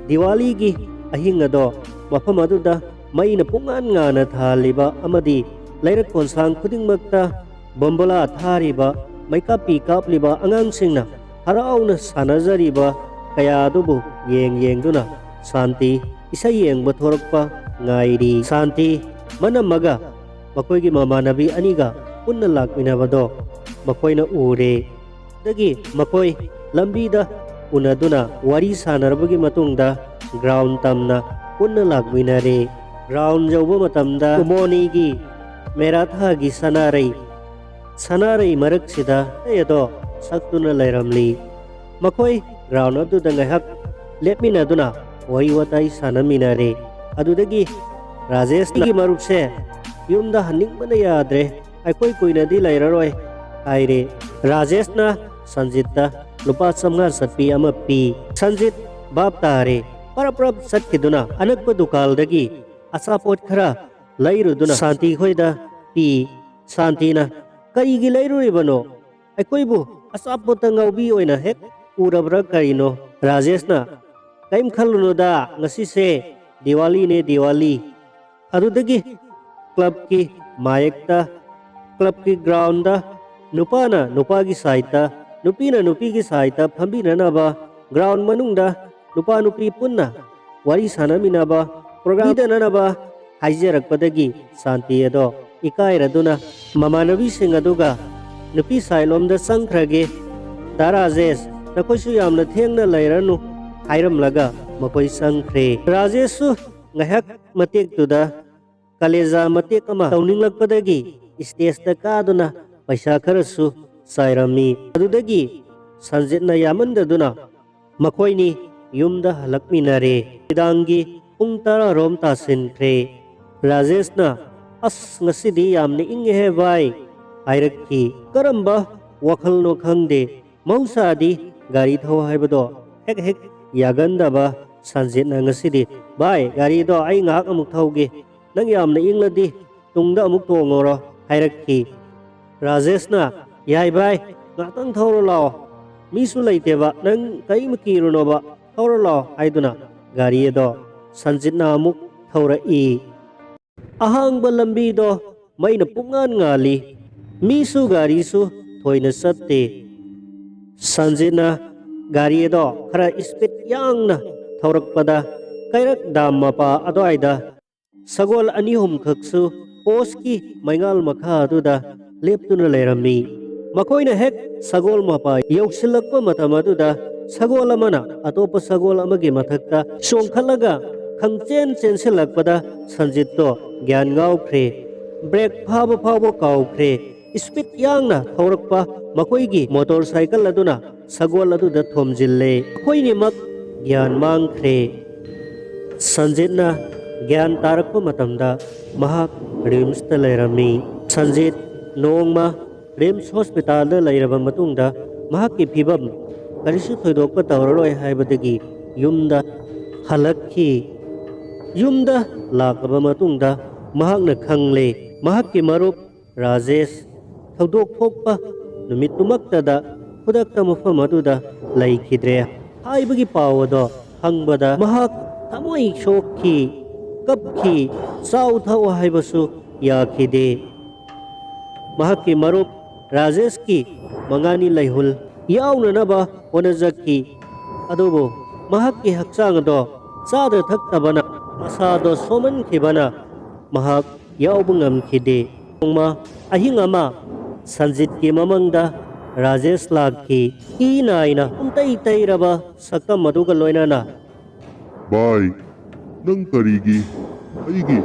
ꯗꯤꯋꯥꯂꯤꯒꯤ ꯑꯍꯤꯡ ꯑꯗꯣ ꯃꯐꯝ ꯑꯗꯨꯗ ꯃꯩꯅ ꯄꯨꯡꯉꯥꯟ ꯉꯥꯟꯅ ꯊꯥꯜꯂꯤꯕ ꯑꯃꯗꯤ ꯂꯩꯔꯛ ꯀꯣꯟꯁꯥꯡ ꯈꯨꯗꯤꯡꯃꯛꯇ ꯕꯣꯝꯕꯣꯂꯥ ꯊꯥꯔꯤꯕ, ꯃꯩꯀꯥꯞꯄꯤ ꯀꯥꯞꯂꯤꯕ ꯑꯉꯥꯡꯁꯤꯡꯅ ꯍꯔꯥꯎꯅ ꯁꯥꯟꯅꯖꯔꯤꯕ ꯀꯌꯥ ꯑꯗꯨꯕꯨ ꯌꯦꯡ ꯌꯦꯡꯗꯨꯅ ꯁꯥꯟꯇꯤ ꯏꯁꯩ ꯌꯦꯡꯕ ꯊꯣꯔꯛꯄ ꯉꯥꯏꯔꯤ꯫ ꯁꯥꯟꯇꯤ ꯃꯅꯝꯃꯒ ꯃꯈꯣꯏꯒꯤ ꯃꯃꯥꯟꯅꯕꯤ ꯑꯅꯤꯒ ꯄꯨꯟꯅ ꯂꯥꯛꯃꯤꯟꯅꯕꯗꯣ ꯃꯈꯣꯏꯅ ꯎꯔꯦ꯫ ꯗꯒꯤ ꯃꯈꯣꯏ ꯂꯝꯕꯤꯗ ꯎꯅꯗꯨꯅ ꯋꯥꯔꯤ ꯁꯥꯟꯅꯔꯕꯒꯤ ꯃꯇꯨꯡꯗ ꯒ꯭ꯔꯥꯎꯟ ꯇꯝꯅ ꯄꯨꯟꯅ ꯂꯥꯛꯃꯤꯟꯅꯔꯦ꯫ ꯒ꯭ꯔꯥꯎꯟ ꯌꯧꯕ ꯃꯇꯝꯗ ꯀꯨꯃꯣꯅꯤꯒꯤ ꯃꯦꯔꯥꯊꯥꯒꯤ ꯁꯅꯥꯔꯩ, ꯁꯅꯥꯔꯩ ꯃꯔꯛꯁꯤꯗ ꯏꯁꯩ ꯑꯗꯣ ꯁꯛꯇꯨꯅ ꯂꯩꯔꯝꯂꯤ꯫ ꯃꯈꯣꯏ ꯒ꯭ꯔꯥꯎꯟ ꯑꯗꯨꯗ ꯉꯥꯏꯍꯥꯛ ꯂꯦꯞꯃꯤꯟꯅꯗꯨꯅ ꯋꯥꯔꯤ ꯋꯥꯇꯥꯏ ꯁꯥꯟꯅꯃꯤꯟꯅꯔꯦ꯫ ꯑꯗꯨꯗꯒꯤ ꯔꯥꯖꯦꯁꯀꯤ ꯃꯔꯨꯞꯁꯦ ꯌꯨꯝꯗ ꯍꯟꯅꯤꯡꯕꯅ ꯌꯥꯗ꯭ꯔꯦ, ꯑꯩꯈꯣꯏ ꯀꯨꯏꯅꯗꯤ ꯂꯩꯔꯔꯣꯏ ꯍꯥꯏꯔꯦ꯫ ꯔꯥꯖꯦꯁꯅ ꯁꯟꯖꯤꯠꯇ ꯂꯨꯄꯥ ꯆꯥꯝꯃꯉꯥ ꯆꯠꯄꯤ ꯑꯃ ꯄꯤ꯫ ꯁꯟꯖꯤꯠ ꯚꯥꯞ ꯇꯥꯔꯦ꯫ ꯄꯔꯞ ꯄꯔꯞ ꯆꯠꯈꯤꯗꯨꯅ ꯑꯅꯛꯄ ꯗꯨꯀꯥꯟꯗꯒꯤ ꯑꯆꯥꯄꯣꯠ ꯈꯔ ꯂꯩꯔꯨꯗꯨꯅ ꯁꯥꯟꯇꯤ ꯈꯣꯏꯗ ꯄꯤ꯫ ꯁꯥꯟꯇꯤꯅ, "ꯀꯔꯤꯒꯤ ꯂꯩꯔꯨꯔꯤꯕꯅꯣ? ꯑꯩꯈꯣꯏꯕꯨ ꯑꯆꯥꯄꯣꯠꯇ ꯉꯥꯎꯕꯤ ꯑꯣꯏꯅ ꯍꯦꯛ ꯎꯔꯕ꯭ꯔꯥ ꯀꯔꯤꯅꯣ?" ꯔꯥꯖꯦꯁꯅ, "ꯀꯔꯤꯝ ꯈꯜꯂꯨꯅꯨꯗ, ꯉꯁꯤꯁꯦ ꯗꯤꯋꯥꯂꯤꯅꯦ, ꯗꯤꯋꯥꯂꯤ꯫" ꯑꯗꯨꯗꯒꯤ ꯀ꯭ꯂꯕꯀꯤ ꯃꯥꯌꯦꯛꯇ, ꯀ꯭ꯂꯕꯀꯤ ꯒ꯭ꯔꯥꯎꯟꯗ ꯅꯨꯄꯥꯅ ꯅꯨꯄꯥꯒꯤ ꯁꯥꯏꯠꯇ, ꯅꯨꯄꯤꯅ ꯅꯨꯄꯤꯒꯤ ꯁꯥꯏꯠꯇ ꯐꯝꯕꯤꯅꯅꯕ, ꯒ꯭ꯔꯥꯎꯟ ꯃꯅꯨꯡꯗ ꯅꯨꯄꯥ ꯅꯨꯄꯤ ꯄꯨꯟꯅ ꯋꯥꯔꯤ ꯁꯥꯟꯅꯃꯤꯟꯅꯕ, ꯄ꯭ꯔꯣꯒ꯭ꯔꯥꯝ ꯄꯤꯗꯅꯅꯕ ꯍꯥꯏꯖꯔꯛꯄꯗꯒꯤ ꯁꯥꯟꯇꯤ ꯑꯗꯣ ꯏꯀꯥꯏꯔꯗꯨꯅ ꯃꯃꯥꯟꯅꯕꯤꯁꯤꯡ ꯑꯗꯨꯒ ꯅꯨꯄꯤ ꯁꯥꯏꯠꯂꯣꯝꯗ ꯆꯪꯈ꯭ꯔꯒꯦ꯫ "ꯗꯥ ꯔꯥꯖꯦꯁ, ꯅꯈꯣꯏꯁꯨ ꯌꯥꯝꯅ ꯊꯦꯡꯅ ꯂꯩꯔꯅꯨ," ꯍꯥꯏꯔꯝꯂꯒ ꯃꯈꯣꯏ ꯆꯪꯈ꯭ꯔꯦ꯫ ꯔꯥꯖꯦꯁꯁꯨ ꯉꯥꯏꯍꯥꯛ ꯃꯇꯦꯛꯇꯨꯗ ꯀꯂꯦꯖꯥ ꯃꯇꯦꯛ ꯑꯃ ꯇꯧꯅꯤꯡꯂꯛꯄꯗꯒꯤ ꯁ꯭ꯇꯦꯖꯇ ꯀꯥꯗꯨꯅ ꯄꯩꯁꯥ ꯈꯔꯁꯨ ꯆꯥꯏꯔꯝꯃꯤ꯫ ꯑꯗꯨꯗꯒꯤ ꯁꯟꯖꯤꯠꯅ ꯌꯥꯃꯟꯗꯗꯨꯅ ꯃꯈꯣꯏꯅꯤ ꯌꯨꯝꯗ ꯍꯜꯂꯛꯃꯤꯟꯅꯔꯦ꯫ ꯅꯨꯃꯤꯗꯥꯡꯒꯤ ꯄꯨꯡ ꯇꯔꯥ ꯔꯣꯝ ꯇꯥꯁꯤꯟꯈ꯭ꯔꯦ꯫ ꯔꯥꯖꯦꯁꯅ, "ꯑꯁ, ꯉꯁꯤꯗꯤ ꯌꯥꯝꯅ ꯏꯪꯉꯦꯍꯦ ꯚꯥꯏ," ꯍꯥꯏꯔꯛꯈꯤ꯫ ꯀꯔꯝꯕ ꯋꯥꯈꯜꯅꯣ ꯈꯪꯗꯦ, ꯃꯍꯧꯁꯥꯗꯤ ꯒꯥꯔꯤ ꯊꯧ ꯍꯥꯏꯕꯗꯣ ꯍꯦꯛ ꯍꯦꯛ ꯌꯥꯒꯟꯗꯕ ꯁꯟꯖꯤꯠꯅ ꯉꯁꯤꯗꯤ, "ꯚꯥꯏ, ꯒꯥꯔꯤꯗꯣ ꯑꯩ ꯉꯥꯏꯍꯥꯛ ꯑꯃꯨꯛ ꯊꯧꯒꯦ, ꯅꯪ ꯌꯥꯝꯅ ꯏꯪꯂꯗꯤ ꯇꯨꯡꯗ ꯑꯃꯨꯛ ꯇꯣꯡꯉꯨꯔꯣ," ꯍꯥꯏꯔꯛꯈꯤ꯫ ꯔꯥꯖꯦꯁꯅ, "ꯌꯥꯏ ꯚꯥꯏ, ꯉꯥꯛꯇꯪ ꯊꯧꯔ ꯂꯥꯛꯑꯣ, ꯃꯤꯁꯨ ꯂꯩꯇꯦꯕ, ꯅꯪ ꯀꯔꯤꯝ ꯀꯤꯔꯨꯅꯣꯕ, ꯊꯧꯔ ꯂꯥꯛꯑꯣ," ꯍꯥꯏꯗꯨꯅ ꯒꯥꯔꯤ ꯑꯗꯣ ꯁꯟꯖꯤꯠꯅ ꯑꯃꯨꯛ ꯊꯧꯔꯛꯏ꯫ ꯑꯍꯥꯡꯕ ꯂꯝꯕꯤꯗꯣ ꯃꯩꯅ ꯄꯨꯡꯉꯥꯟ ꯉꯥꯜꯂꯤ꯫ ꯃꯤꯁꯨ ꯒꯥꯔꯤꯁꯨ ꯊꯣꯏꯅ ꯆꯠꯇꯦ꯫ ꯁꯟꯖꯤꯠꯅ ꯒꯥꯔꯤ ꯑꯗꯣ ꯈꯔ ꯏꯁꯄꯤꯠ ꯌꯥꯡꯅ ꯊꯧꯔꯛꯄꯗ, ꯀꯩꯔꯛ ꯗꯥꯝ ꯃꯄꯥ ꯑꯗꯨꯋꯥꯏꯗ ꯁꯒꯣꯜ ꯑꯅꯤ ꯑꯍꯨꯝꯈꯛꯁꯨ ꯄꯣꯁꯀꯤ ꯃꯩꯉꯥꯜ ꯃꯈꯥ ꯑꯗꯨꯗ ꯂꯦꯞꯇꯨꯅ ꯂꯩꯔꯝꯃꯤ꯫ ꯃꯈꯣꯏꯅ ꯍꯦꯛ ꯁꯒꯣꯜ ꯃꯄꯥ ꯌꯧꯁꯤꯜꯂꯛꯄ ꯃꯇꯝ ꯑꯗꯨꯗ, ꯁꯒꯣꯜ ꯑꯃꯅ ꯑꯇꯣꯞꯄ ꯁꯒꯣꯜ ꯑꯃꯒꯤ ꯃꯊꯛꯇ ꯆꯣꯡꯈꯠꯂꯒ ꯈꯪꯆꯦꯟ ꯆꯦꯟꯁꯤꯜꯂꯛꯄꯗ, ꯁꯟꯖꯤꯠꯇꯣ ꯒ꯭ꯌꯥꯟ ꯉꯥꯎꯈ꯭ꯔꯦ꯫ ꯕ꯭ꯔꯦꯛ ꯐꯥꯕ ꯐꯥꯎꯕ ꯀꯥꯎꯈ꯭ꯔꯦ꯫ ꯏꯁꯄꯤꯠ ꯌꯥꯡꯅ ꯊꯧꯔꯛꯄ ꯃꯈꯣꯏꯒꯤ ꯃꯣꯇꯣꯔ ꯁꯥꯏꯀꯜ ꯑꯗꯨꯅ ꯁꯒꯣꯜ ꯑꯗꯨꯗ ꯊꯣꯝꯖꯤꯜꯂꯦ꯫ ꯃꯈꯣꯏꯅꯤꯃꯛ ꯒ꯭ꯌꯥꯟ ꯃꯥꯡꯈ꯭ꯔꯦ꯫ ꯁꯟꯖꯤꯠꯅ ꯒ꯭ꯌꯥꯟ ꯇꯥꯔꯛꯄ ꯃꯇꯝꯗ ꯃꯍꯥꯛ ꯔꯤꯝꯁꯇ ꯂꯩꯔꯝꯃꯤ꯫ ꯁꯟꯖꯤꯠ ꯅꯣꯡꯃ ꯔꯤꯝꯁ ꯍꯣꯁꯄꯤꯇꯥꯜꯗ ꯂꯩꯔꯕ ꯃꯇꯨꯡꯗ ꯃꯍꯥꯛꯀꯤ ꯐꯤꯕꯝ ꯀꯔꯤꯁꯨ ꯊꯣꯏꯗꯣꯛꯄ ꯇꯧꯔꯔꯣꯏ ꯍꯥꯏꯕꯗꯒꯤ ꯌꯨꯝꯗ ꯍꯜꯂꯛꯈꯤ꯫ ꯌꯨꯝꯗ ꯂꯥꯛꯂꯕ ꯃꯇꯨꯡꯗ ꯃꯍꯥꯛꯅ ꯈꯪꯂꯦ, ꯃꯍꯥꯛꯀꯤ ꯃꯔꯨꯞ ꯔꯥꯖꯦꯁ ꯊꯧꯗꯣꯛ ꯊꯣꯛꯄ ꯅꯨꯃꯤꯠꯇꯨꯃꯛꯇꯗ ꯈꯨꯗꯛꯇ ꯃꯐꯝ ꯑꯗꯨꯗ ꯂꯩꯈꯤꯗ꯭ꯔꯦ ꯍꯥꯏꯕꯒꯤ ꯄꯥꯎ ꯑꯗꯣ ꯈꯪꯕꯗ ꯃꯍꯥꯛ ꯊꯃꯣꯏ ꯁꯣꯛꯈꯤ, ꯀꯞꯈꯤ꯫ ꯆꯥꯎ ꯊꯛꯎ ꯍꯥꯏꯕꯁꯨ ꯌꯥꯈꯤꯗꯦ꯫ ꯃꯍꯥꯛꯀꯤ ꯃꯔꯨꯞ ꯔꯥꯖꯦꯁꯀꯤ ꯃꯉꯥꯅꯤ ꯂꯩꯍꯨꯜ ꯌꯥꯎꯅꯅꯕ ꯍꯣꯠꯅꯖꯈꯤ꯫ ꯑꯗꯨꯕꯨ ꯃꯍꯥꯛꯀꯤ ꯍꯛꯆꯥꯡ ꯑꯗꯣ ꯆꯥꯗ ꯊꯛꯇꯕꯅ, ꯃꯁꯥꯗꯣ ꯁꯣꯝꯍꯟꯈꯤꯕꯅ ꯃꯍꯥꯛ ꯌꯥꯎꯕ ꯉꯝꯈꯤꯗꯦ꯫ ꯅꯣꯡꯃ ꯑꯍꯤꯡ ꯑꯃ ꯁꯟꯖꯤꯠꯀꯤ ꯃꯃꯪꯗ ꯔꯥꯖꯦꯁ ꯂꯥꯛꯈꯤ꯫ ꯏ ꯅꯥꯏꯅ ꯄꯨꯝꯇꯩ ꯇꯩꯔꯕ ꯁꯛꯇꯝ ꯑꯗꯨꯒ ꯂꯣꯏꯅꯅ, "ꯚꯥꯏ, ꯅꯪ ꯀꯔꯤꯒꯤ ꯑꯩꯒꯤ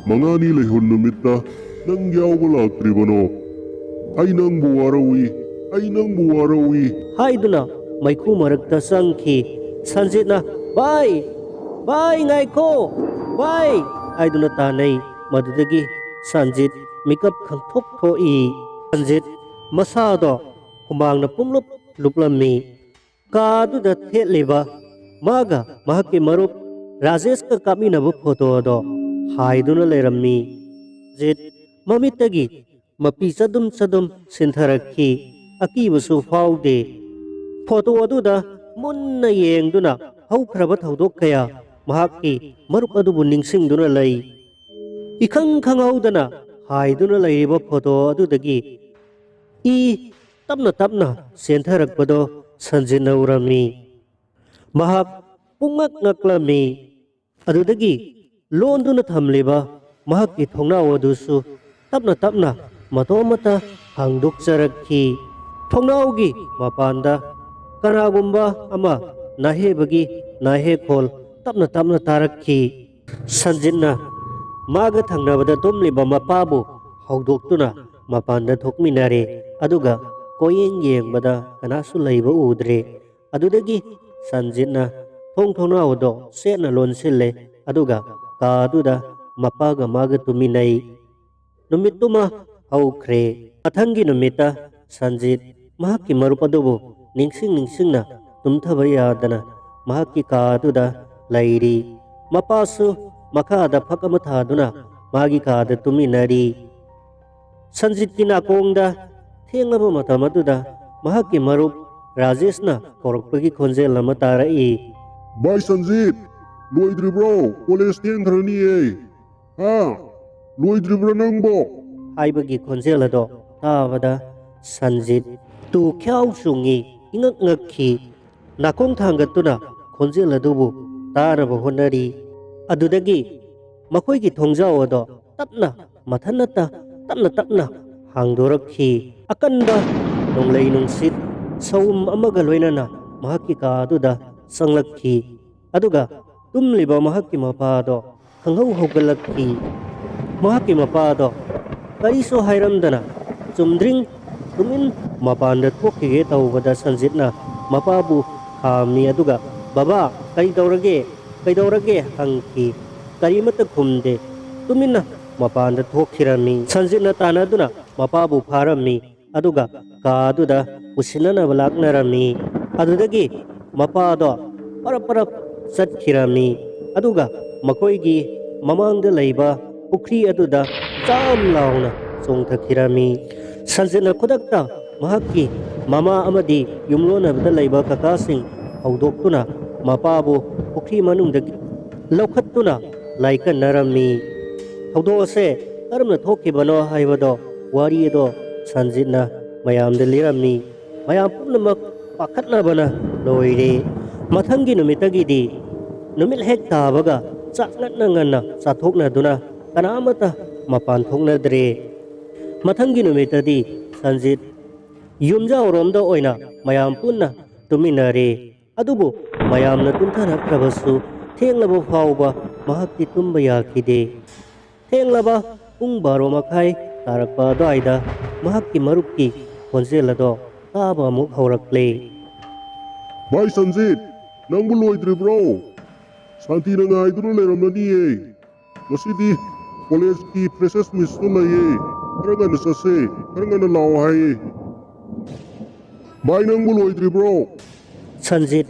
ꯃꯉꯥꯅꯤ ꯂꯩꯍꯨꯜ ꯅꯨꯃꯤꯠꯇ ꯅꯪ ꯌꯥꯎꯕ ꯂꯥꯛꯇ꯭ꯔꯤꯕꯅꯣ? ꯑꯩ ꯅꯪꯕꯨ ꯋꯥꯔꯧꯏ, ꯑꯩ ꯅꯪꯕꯨ ꯋꯥꯔꯧꯏ" ꯍꯥꯏꯗꯨꯅ ꯃꯩꯈꯨ ꯃꯔꯛꯇ ꯆꯪꯈꯤ꯫ ꯁꯟꯖꯤꯠꯅ, "ꯚꯥꯏ, ꯚꯥꯏ, ꯉꯥꯏꯈꯣ, ꯚꯥꯏ" ꯍꯥꯏꯗꯨꯅ ꯇꯥꯟꯅꯩ꯫ ꯃꯗꯨꯗꯒꯤ ꯁꯟꯖꯤꯠ ꯃꯤꯀꯞ ꯈꯪꯊꯣꯛ ꯊꯣꯛꯏ꯫ ꯁꯟꯖꯤꯠ ꯃꯁꯥꯗꯣ ꯍꯨꯃꯥꯡꯅ ꯄꯨꯝꯂꯨꯞ ꯂꯨꯞꯂꯝꯃꯤ꯫ ꯀꯥ ꯑꯗꯨꯗ ꯊꯦꯠꯂꯤꯕ ꯃꯥꯒ ꯃꯍꯥꯛꯀꯤ ꯃꯔꯨꯞ ꯔꯥꯖꯦꯁꯀ ꯀꯥꯞꯃꯤꯟꯅꯕ ꯐꯣꯇꯣ ꯑꯗꯣ ꯍꯥꯏꯗꯨꯅ ꯂꯩꯔꯝꯃꯤ꯫ ꯁꯟꯖꯤꯠ ꯃꯃꯤꯠꯇꯒꯤ ꯃꯄꯤ ꯆꯗꯨꯝ ꯆꯗꯨꯝ ꯁꯤꯟꯊꯔꯛꯈꯤ꯫ ꯑꯀꯤꯕꯁꯨ ꯐꯥꯎꯗꯦ꯫ ꯐꯣꯇꯣ ꯑꯗꯨꯗ ꯃꯨꯟꯅ ꯌꯦꯡꯗꯨꯅ ꯍꯧꯈ꯭ꯔꯕ ꯊꯧꯗꯣꯛ ꯀꯌꯥ ꯃꯍꯥꯛꯀꯤ ꯃꯔꯨꯞ ꯑꯗꯨꯕꯨ ꯅꯤꯡꯁꯤꯡꯗꯨꯅ ꯂꯩ꯫ ꯏꯈꯪ ꯈꯪꯍꯧꯗꯅ ꯍꯥꯏꯗꯨꯅ ꯂꯩꯔꯤꯕ ꯐꯣꯇꯣ ꯑꯗꯨꯗꯒꯤ ꯏ ꯇꯞꯅ ꯇꯞꯅ ꯆꯦꯟꯊꯔꯛꯄꯗꯣ ꯁꯟꯖꯤꯠꯅ ꯎꯔꯝꯃꯤ꯫ ꯃꯍꯥꯛ ꯄꯨꯡꯉꯛ ꯉꯛꯂꯝꯃꯤ꯫ ꯑꯗꯨꯗꯒꯤ ꯂꯣꯟꯗꯨꯅ ꯊꯝꯂꯤꯕ ꯃꯍꯥꯛꯀꯤ ꯊꯣꯡꯅꯥꯎ ꯑꯗꯨꯁꯨ ꯇꯞꯅ ꯇꯞꯅ ꯃꯇꯣꯝꯇ ꯍꯥꯡꯗꯣꯛꯆꯔꯛꯈꯤ꯫ ꯊꯣꯡꯅꯥꯎꯒꯤ ꯃꯄꯥꯟꯗ ꯀꯅꯥꯒꯨꯝꯕ ꯑꯃ ꯅꯥꯍꯦꯕꯒꯤ ꯅꯥꯍꯦꯈꯣꯜ ꯇꯞꯅ ꯇꯞꯅ ꯇꯥꯔꯛꯈꯤ꯫ ꯁꯟꯖꯤꯠꯅ ꯃꯥꯒ ꯊꯪꯅꯕꯗ ꯇꯨꯝꯂꯤꯕ ꯃꯄꯥꯕꯨ ꯍꯧꯗꯣꯛꯇꯨꯅ ꯃꯄꯥꯟꯗ ꯊꯣꯛꯃꯤꯟꯅꯔꯦ꯫ ꯑꯗꯨꯒ ꯀꯣꯏꯌꯦꯡ ꯌꯦꯡꯕꯗ ꯀꯅꯥꯁꯨ ꯂꯩꯕ ꯎꯗ꯭ꯔꯦ꯫ ꯑꯗꯨꯗꯒꯤ ꯁꯟꯖꯤꯠꯅ ꯊꯣꯡ ꯊꯣꯡꯅꯥꯎ ꯑꯗꯣ ꯆꯦꯠꯅ ꯂꯣꯟꯁꯤꯜꯂꯦ꯫ ꯑꯗꯨꯒ ꯀꯥ ꯑꯗꯨꯗ ꯃꯄꯥꯒ ꯃꯥꯒ ꯇꯨꯃꯤꯟꯅꯩ꯫ ꯅꯨꯃꯤꯠꯇꯨꯃ ꯍꯧꯈ꯭ꯔꯦ꯫ ꯃꯊꯪꯒꯤ ꯅꯨꯃꯤꯠꯇ ꯁꯟꯖꯤꯠ ꯃꯍꯥꯛꯀꯤ ꯃꯔꯨꯞ ꯑꯗꯨꯕꯨ ꯅꯤꯡꯁꯤꯡ ꯅꯤꯡꯁꯤꯡꯅ ꯇꯨꯝꯊꯕ ꯌꯥꯗꯅ ꯃꯍꯥꯛꯀꯤ ꯀꯥ ꯑꯗꯨꯗ ꯂꯩꯔꯤ꯫ ꯃꯄꯥꯁꯨ ꯃꯈꯥꯗ ꯐꯛ ꯑꯃ ꯊꯥꯗꯨꯅ ꯃꯥꯒꯤ ꯀꯥꯗ ꯇꯨꯃꯤꯟꯅꯔꯤ꯫ ꯁꯟꯖꯤꯠꯀꯤ ꯅꯥꯀꯣꯡꯗ ꯊꯦꯡꯂꯕ ꯃꯇꯝ ꯑꯗꯨꯗ ꯃꯍꯥꯛꯀꯤ ꯃꯔꯨꯞ ꯔꯥꯖꯦꯁꯅ ꯀꯧꯔꯛꯄꯒꯤ ꯈꯣꯟꯖꯦꯜ ꯑꯃ ꯇꯥꯔꯛꯏ꯫ "ꯚꯥꯏ ꯁꯟꯖꯤꯠ, ꯂꯣꯏꯗ꯭ꯔꯤꯕ꯭ꯔꯣ? ꯀꯣꯂꯦꯖ ꯊꯦꯡꯈ꯭ꯔꯅꯤꯌꯦ꯫ ꯍꯥ? ꯂꯣꯏꯗ꯭ꯔꯤꯕ꯭ꯔꯣ ꯅꯪꯕꯣ?" ꯍꯥꯏꯕꯒꯤ ꯈꯣꯟꯖꯦꯜ ꯑꯗꯣ ꯇꯥꯕꯗ ꯁꯟꯖꯤꯠ ꯇꯨ ꯈ꯭ꯌꯥꯎ ꯆꯨꯡꯉꯤ, ꯏꯉꯛ ꯉꯛꯈꯤ꯫ ꯅꯥꯀꯣꯡ ꯊꯥꯡꯒꯠꯇꯨꯅ ꯈꯣꯟꯖꯦꯜ ꯑꯗꯨꯕꯨ ꯇꯥꯅꯕ ꯍꯣꯠꯅꯔꯤ꯫ ꯑꯗꯨꯗꯒꯤ ꯃꯈꯣꯏꯒꯤ ꯊꯣꯡꯖꯥꯎ ꯑꯗꯣ ꯇꯞꯅ ꯃꯊꯟꯅꯇ ꯇꯞꯅ ꯇꯞꯅ ꯍꯥꯡꯗꯣꯔꯛꯈꯤ꯫ ꯑꯀꯟꯕ ꯅꯣꯡꯂꯩ ꯅꯨꯡꯁꯤꯠ ꯁꯎꯝ ꯑꯃꯒ ꯂꯣꯏꯅꯅ ꯃꯍꯥꯛꯀꯤ ꯀꯥ ꯑꯗꯨꯗ ꯆꯪꯂꯛꯈꯤ꯫ ꯑꯗꯨꯒ ꯇꯨꯝꯂꯤꯕ ꯃꯍꯥꯛꯀꯤ ꯃꯄꯥꯗꯣ ꯈꯪꯍꯧ ꯍꯧꯒꯠꯂꯛꯈꯤ꯫ ꯃꯍꯥꯛꯀꯤ ꯃꯄꯥꯗꯣ ꯀꯔꯤꯁꯨ ꯍꯥꯏꯔꯝꯗꯅ ꯆꯨꯝꯗ꯭ꯔꯤꯡ ꯇꯨꯃꯤꯟ ꯃꯄꯥꯟꯗ ꯊꯣꯛꯈꯤꯒꯦ ꯇꯧꯕꯗ ꯁꯟꯖꯤꯠꯅ ꯃꯄꯥꯕꯨ ꯈꯥꯝꯃꯤ꯫ ꯑꯗꯨꯒ "ꯕꯕꯥ, ꯀꯔꯤ ꯇꯧꯔꯒꯦ? ꯀꯩꯗꯧꯔꯒꯦ?" ꯍꯪꯈꯤ꯫ ꯀꯔꯤꯃꯠꯇ ꯈꯨꯝꯗꯦ꯫ ꯇꯨꯃꯤꯟꯅ ꯃꯄꯥꯟꯗ ꯊꯣꯛꯈꯤꯔꯝꯃꯤ꯫ ꯁꯟꯖꯤꯠꯅ ꯇꯥꯟꯅꯗꯨꯅ ꯃꯄꯥꯕꯨ ꯐꯥꯔꯝꯃꯤ꯫ ꯑꯗꯨꯒ ꯀꯥ ꯑꯗꯨꯗ ꯄꯨꯁꯤꯟꯅꯅꯕ ꯂꯥꯛꯅꯔꯝꯃꯤ꯫ ꯑꯗꯨꯗꯒꯤ ꯃꯄꯥꯗꯣ ꯄꯔꯞ ꯄꯔꯞ ꯆꯠꯈꯤꯔꯝꯃꯤ꯫ ꯑꯗꯨꯒ ꯃꯈꯣꯏꯒꯤ ꯃꯃꯥꯡꯗ ꯂꯩꯕ ꯄꯨꯈ꯭ꯔꯤ ꯑꯗꯨꯗ ꯆꯥꯝ ꯂꯥꯎꯅ ꯆꯣꯡꯊꯈꯤꯔꯝꯃꯤ꯫ ꯁꯟꯖꯤꯠꯅ ꯈꯨꯗꯛꯇ ꯃꯍꯥꯛꯀꯤ ꯃꯃꯥ ꯑꯃꯗꯤ ꯌꯨꯝꯂꯣꯟꯅꯕꯗ ꯂꯩꯕ ꯀꯀꯥꯁꯤꯡ ꯍꯧꯗꯣꯛꯇꯨꯅ ꯃꯄꯥꯕꯨ ꯄꯨꯈ꯭ꯔꯤ ꯃꯅꯨꯡꯗꯒꯤ ꯂꯧꯈꯠꯇꯨꯅ ꯂꯥꯏꯀꯠꯅꯔꯝꯃꯤ꯫ ꯊꯧꯗꯣꯛ ꯑꯁꯦ ꯀꯔꯝꯅ ꯊꯣꯛꯈꯤꯕꯅꯣ ꯍꯥꯏꯕꯗꯣ, ꯋꯥꯔꯤ ꯑꯗꯣ ꯁꯟꯖꯤꯠꯅ ꯃꯌꯥꯝꯗ ꯂꯤꯔꯝꯃꯤ꯫ ꯃꯌꯥꯝ ꯄꯨꯝꯅꯃꯛ ꯄꯥꯈꯠꯅꯕꯅ ꯂꯣꯏꯔꯦ꯫ ꯃꯊꯪꯒꯤ ꯅꯨꯃꯤꯠꯇꯒꯤꯗꯤ ꯅꯨꯃꯤꯠ ꯍꯦꯛ ꯇꯥꯕꯒ ꯆꯥꯛ ꯉꯟꯅ ꯉꯟꯅ ꯆꯥꯊꯣꯛꯅꯗꯨꯅ ꯀꯅꯥꯃꯠꯇ ꯃꯄꯥꯟ ꯊꯣꯛꯅꯗ꯭ꯔꯦ꯫ ꯃꯊꯪꯒꯤ ꯅꯨꯃꯤꯠꯇꯗꯤ ꯁꯟꯖꯤꯠ ꯌꯨꯝꯖꯥꯎꯔꯣꯝꯗ ꯑꯣꯏꯅ ꯃꯌꯥꯝ ꯄꯨꯟꯅ ꯇꯨꯝꯃꯤꯟꯅꯔꯦ꯫ ꯑꯗꯨꯕꯨ ꯃꯌꯥꯝꯅ ꯇꯨꯝꯊꯅꯈ꯭ꯔꯕꯁꯨ ꯊꯦꯡꯂꯕ ꯐꯥꯎꯕ ꯃꯍꯥꯛꯇꯤ ꯇꯨꯝꯕ ꯌꯥꯈꯤꯗꯦ꯫ ꯊꯦꯡꯂꯕ ꯄꯨꯡ ꯕꯥꯔꯣ ꯃꯈꯥꯏ ꯇꯥꯔꯛꯄ ꯑꯗꯨꯋꯥꯏꯗ ꯃꯍꯥꯛꯀꯤ ꯃꯔꯨꯞꯀꯤ ꯈꯣꯟꯖꯦꯜ ꯑꯗꯣ ꯇꯥꯕ ꯑꯃꯨꯛ ꯍꯧꯔꯛꯂꯦ꯫ "ꯚꯥꯏ ꯁꯟꯖꯤꯠ, ꯅꯪꯕꯨ ꯂꯣꯏꯗ꯭ꯔꯤꯕ꯭ꯔꯣ? ꯁꯥꯟꯇꯤꯅ ꯉꯥꯏꯗꯨꯅ ꯂꯩꯔꯝꯂꯅꯤꯌꯦ꯫ ꯉꯁꯤꯗꯤ ꯀꯣꯂꯦꯖꯀꯤ ꯐ꯭ꯔꯦꯁꯔꯁ ꯃꯤꯠꯁꯨ ꯂꯩꯌꯦ꯫ ꯈꯔ ꯉꯟꯅ ꯆꯠꯁꯦ, ꯈꯔ ꯉꯟꯅ ꯂꯥꯛꯑꯣ ꯍꯥꯏꯌꯦ꯫ ꯚꯥꯏ, ꯅꯪꯕꯨ ꯂꯣꯏꯗ꯭ꯔꯤꯕ꯭ꯔꯣ?" ꯁꯟꯖꯤꯠ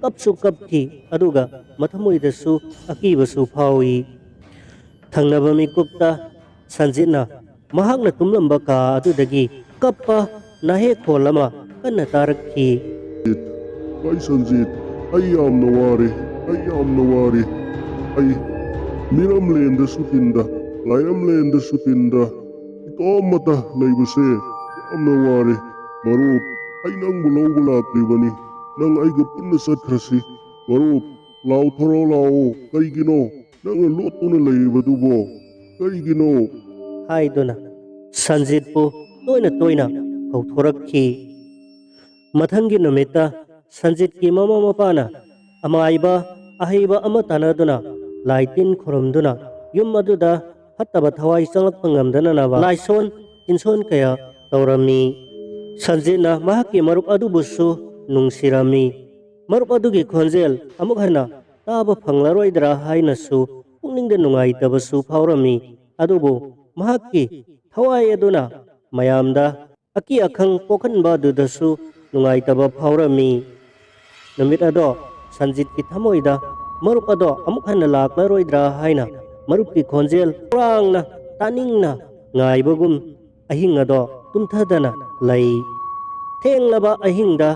ꯀꯞꯁꯨ ꯀꯞꯈꯤ, ꯑꯗꯨꯒ ꯃꯊꯃꯣꯏꯗꯁꯨ ꯑꯀꯤꯕꯁꯨ ꯐꯥꯎꯏ꯫ ꯊꯪꯅꯕ ꯃꯤꯀꯨꯞꯇ ꯁꯟꯖꯤꯠꯅ ꯃꯍꯥꯛꯅ ꯇꯨꯝꯂꯝꯕ ꯀꯥ ꯑꯗꯨꯗꯒꯤ ꯀꯞꯄ ꯅꯥꯍꯦꯛ ꯈꯣꯜ ꯑꯃ ꯀꯟꯅ ꯇꯥꯔꯛꯈꯤ꯫ "ꯚꯥꯏ ꯁꯟꯖꯤꯠ, ꯑꯩ ꯌꯥꯝꯅ ꯋꯥꯔꯦ, ꯑꯩ ꯌꯥꯝꯅ ꯋꯥꯔꯦ꯫ ꯑꯩ ꯃꯤꯔꯝꯂꯦꯟꯗꯁꯨ ꯇꯤꯟꯗ, ꯂꯥꯏꯔꯝꯂꯦꯟꯗꯁꯨ ꯇꯤꯟꯗ, ꯏꯇꯣꯝꯇ ꯂꯩꯕꯁꯦ ꯌꯥꯝꯅ ꯋꯥꯔꯦ꯫ ꯃꯔꯨꯞ, ꯑꯩ ꯅꯪꯕꯨ ꯂꯧꯕ ꯂꯥꯛꯂꯤꯕꯅꯤ꯫ ꯅꯪ ꯑꯩꯒ ꯄꯨꯟꯅ ꯆꯠꯈ꯭ꯔꯁꯤ꯫ ꯃꯔꯨꯞ, ꯂꯥꯎꯊꯣꯔꯛꯑꯣ, ꯂꯥꯛꯑꯣ꯫ ꯀꯩꯒꯤꯅꯣ ꯅꯪꯅ ꯂꯣꯠꯇꯨꯅ ꯂꯩꯔꯤꯕꯗꯨꯕꯣ? ꯀꯔꯤꯒꯤꯅꯣ?" ꯍꯥꯏꯗꯨꯅ ꯁꯟꯖꯤꯠꯄꯨ ꯇꯣꯏꯅ ꯇꯣꯏꯅ ꯀꯧꯊꯣꯔꯛꯈꯤ꯫ ꯃꯊꯪꯒꯤ ꯅꯨꯃꯤꯠꯇ ꯁꯟꯖꯤꯠꯀꯤ ꯃꯃꯥ ꯃꯄꯥꯅ ꯑꯃꯥꯏꯕ ꯑꯍꯩꯕ ꯑꯃ ꯇꯥꯟꯅꯗꯨꯅ ꯂꯥꯏ ꯇꯤꯟ ꯈꯨꯔꯨꯝꯗꯨꯅ ꯌꯨꯝ ꯑꯗꯨꯗ ꯐꯠꯇꯕ ꯊꯋꯥꯏ ꯆꯪꯂꯛꯄ ꯉꯝꯗꯅꯅꯕ ꯂꯥꯏꯁꯣꯟ ꯇꯤꯟꯁꯣꯟ ꯀꯌꯥ ꯇꯧꯔꯝꯃꯤ꯫ ꯁꯟꯖꯤꯠꯅ ꯃꯍꯥꯛꯀꯤ ꯃꯔꯨꯞ ꯑꯗꯨꯕꯨꯁꯨ ꯅꯨꯡꯁꯤꯔꯝꯃꯤ꯫ ꯃꯔꯨꯞ ꯑꯗꯨꯒꯤ ꯈꯣꯟꯖꯦꯜ ꯑꯃꯨꯛ ꯍꯟꯅ ꯇꯥꯕ ꯐꯪꯂꯔꯣꯏꯗ꯭ꯔꯥ ꯍꯥꯏꯅꯁꯨ ꯄꯨꯛꯅꯤꯡꯗ ꯅꯨꯡꯉꯥꯏꯇꯕꯁꯨ ꯐꯥꯎꯔꯝꯃꯤ꯫ ꯑꯗꯨꯕꯨ ꯃꯍꯥꯛꯀꯤ ꯊꯋꯥꯏ ꯑꯗꯨꯅ ꯃꯌꯥꯝꯗ ꯑꯀꯤ ꯑꯈꯪ ꯄꯣꯛꯍꯟꯕ ꯑꯗꯨꯗꯁꯨ ꯅꯨꯡꯉꯥꯏꯇꯕ ꯐꯥꯎꯔꯝꯃꯤ꯫ ꯅꯨꯃꯤꯠ ꯑꯗꯣ ꯁꯟꯖꯤꯠꯀꯤ ꯊꯃꯣꯏꯗ ꯃꯔꯨꯞ ꯑꯗꯣ ꯑꯃꯨꯛ ꯍꯟꯅ ꯂꯥꯛꯂꯔꯣꯏꯗ꯭ꯔꯥ ꯍꯥꯏꯅ ꯃꯔꯨꯞꯀꯤ ꯈꯣꯟꯖꯦꯜ ꯈꯧꯔꯥꯡꯅ ꯇꯥꯅꯤꯡꯅ ꯉꯥꯏꯕꯒꯨꯝ ꯑꯍꯤꯡ ꯑꯗꯣ ꯇꯨꯝꯊꯗꯅ ꯂꯩ꯫ ꯊꯦꯡꯂꯕ ꯑꯍꯤꯡꯗ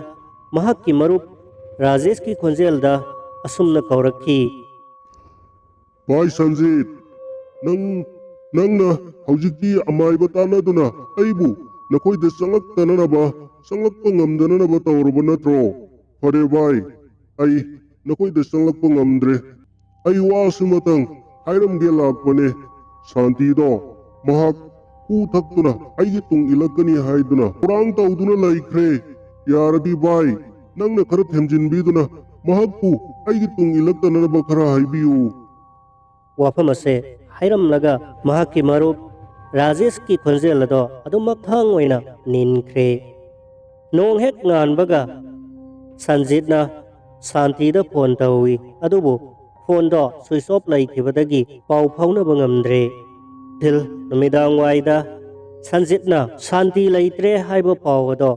ꯃꯍꯥꯛꯀꯤ ꯃꯔꯨꯞ ꯔꯥꯖꯦꯁꯀꯤ ꯈꯣꯟꯖꯦꯜꯗ ꯑꯁꯨꯝꯅ ꯀꯧꯔꯛꯈꯤ꯫ "ꯚꯥꯏ ꯁꯟꯖꯤꯠ, ꯅꯪ ꯅꯪꯅ ꯍꯧꯖꯤꯛꯇꯤ ꯑꯃꯥꯏꯕ ꯇꯥꯟꯅꯗꯨꯅ ꯑꯩꯕꯨ ꯅꯈꯣꯏꯗ ꯆꯪꯂꯛꯇꯅꯅꯕ, ꯆꯪꯂꯛꯄ ꯉꯝꯗꯅꯅꯕ ꯇꯧꯔꯕ ꯅꯠꯇ꯭ꯔꯣ? ꯐꯔꯦ ꯚꯥꯏ, ꯑꯩ ꯅꯈꯣꯏꯗ ꯆꯪꯂꯛꯄ ꯉꯝꯗ꯭ꯔꯦ꯫ ꯑꯩ ꯋꯥ ꯑꯁꯤꯃꯇꯪ ꯍꯥꯏꯔꯝꯒꯦ ꯂꯥꯛꯄꯅꯦ꯫ ꯁꯥꯟꯇꯤꯗꯣ ꯃꯍꯥꯛ ꯍꯨ ꯊꯛꯇꯨꯅ ꯑꯩꯒꯤ ꯇꯨꯡ ꯏꯜꯂꯛꯀꯅꯤ ꯍꯥꯏꯗꯨꯅ ꯊꯧꯔꯥꯡ ꯇꯧꯗꯨꯅ ꯂꯩꯈ꯭ꯔꯦ꯫ ꯌꯥꯔꯗꯤ ꯚꯥꯏ, ꯅꯪꯅ ꯈꯔ ꯊꯦꯝꯖꯤꯟꯕꯤꯗꯨꯅ ꯃꯍꯥꯛꯄꯨ ꯑꯩꯒꯤ ꯇꯨꯡ ꯏꯜꯂꯛꯇꯅꯅꯕ ꯈꯔ ꯍꯥꯏꯕꯤꯌꯨ꯫ ꯋꯥꯐꯝ ꯑꯁꯦ ꯍꯥꯏꯔꯝꯂꯒ ꯃꯍꯥꯛꯀꯤ ꯃꯔꯨꯞ ꯔꯥꯖꯦꯁꯀꯤ ꯈꯣꯟꯖꯦꯜ ꯑꯗꯣ ꯑꯗꯨꯃꯛ ꯊꯥꯡ ꯑꯣꯏꯅ ꯅꯤꯟꯈ꯭ꯔꯦ꯫ ꯅꯣꯡ ꯍꯦꯛ ꯉꯥꯟꯕꯒ ꯁꯟꯖꯤꯠꯅ ꯁꯥꯟꯇꯤꯗ ꯐꯣꯟ ꯇꯧꯏ, ꯑꯗꯨꯕꯨ ꯐꯣꯟꯗꯣ ꯁ꯭ꯋꯤꯆ ꯑꯣꯐ ꯂꯩꯈꯤꯕꯗꯒꯤ ꯄꯥꯎ ꯐꯥꯎꯅꯕ ꯉꯝꯗ꯭ꯔꯦ꯫ ꯊꯤꯜ ꯅꯨꯃꯤꯗꯥꯡ ꯋꯥꯏꯗ ꯁꯟꯖꯤꯠꯅ ꯁꯥꯟꯇꯤ ꯂꯩꯇ꯭ꯔꯦ ꯍꯥꯏꯕ ꯄꯥꯎ ꯑꯗꯣ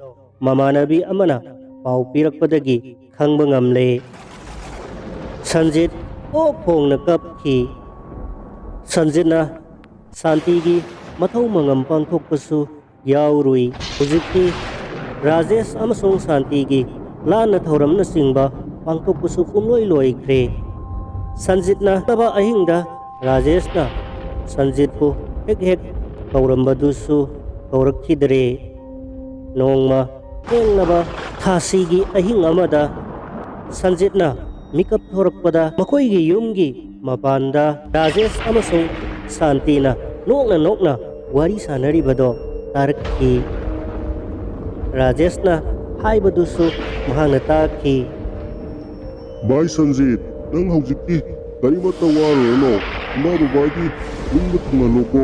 ꯃꯃꯥꯟꯅꯕꯤ ꯑꯃꯅ ꯄꯥꯎ ꯄꯤꯔꯛꯄꯗꯒꯤ ꯈꯪꯕ ꯉꯝꯂꯦ꯫ ꯁꯟꯖꯤꯠ ꯑꯣꯛ ꯈꯣꯡꯅ ꯀꯞꯈꯤ꯫ ꯁꯟꯖꯤꯠꯅ ꯁꯥꯟꯇꯤꯒꯤ ꯃꯊꯧ ꯃꯉꯝ ꯄꯥꯡꯊꯣꯛꯄꯁꯨ ꯌꯥꯎꯔꯨꯏ꯫ ꯍꯧꯖꯤꯛꯇꯤ ꯔꯥꯖꯦꯁ ꯑꯃꯁꯨꯡ ꯁꯥꯟꯇꯤꯒꯤ ꯂꯥꯟꯅ ꯊꯧꯔꯝꯅꯆꯤꯡꯕ ꯄꯥꯡꯊꯣꯛꯄꯁꯨ ꯄꯨꯝꯂꯣꯏ ꯂꯣꯏꯈ꯭ꯔꯦ꯫ ꯁꯟꯖꯤꯠꯅ ꯇꯕ ꯑꯍꯤꯡꯗ ꯔꯥꯖꯦꯁꯅ ꯁꯟꯖꯤꯠꯄꯨ ꯍꯦꯛ ꯍꯦꯛ ꯀꯧꯔꯝꯕꯗꯨꯁꯨ ꯀꯧꯔꯛꯈꯤꯗ꯭ꯔꯦ꯫ ꯅꯣꯡꯃ ꯊꯦꯡꯂꯕ ꯊꯥꯁꯤꯒꯤ ꯑꯍꯤꯡ ꯑꯃꯗ ꯁꯟꯖꯤꯠꯅ ꯃꯤꯀꯞ ꯊꯣꯔꯛꯄꯗ ꯃꯈꯣꯏꯒꯤ ꯌꯨꯝꯒꯤ ꯃꯄꯥꯟꯗ ꯔꯥꯖꯦꯁ ꯑꯃꯁꯨꯡ ꯁꯥꯟꯇꯤꯅ ꯅꯣꯛꯅ ꯅꯣꯛꯅ ꯋꯥꯔꯤ ꯁꯥꯟꯅꯔꯤꯕꯗꯣ ꯇꯥꯔꯛꯈꯤ꯫ ꯔꯥꯖꯦꯁꯅ ꯍꯥꯏꯕꯗꯨꯁꯨ ꯃꯍꯥꯛꯅ ꯇꯥꯈꯤ꯫ ꯚꯥꯏ ꯁꯟꯖꯤꯠ, ꯅꯪ ꯍꯧꯖꯤꯛꯇꯤ ꯀꯔꯤꯃꯠꯇ ꯋꯥꯔꯨꯔꯅꯨ꯫ ꯏꯃꯥ ꯕꯕꯥꯒꯤ ꯅꯤꯡꯕ ꯊꯨꯡꯍꯜꯂꯨꯀꯣ꯫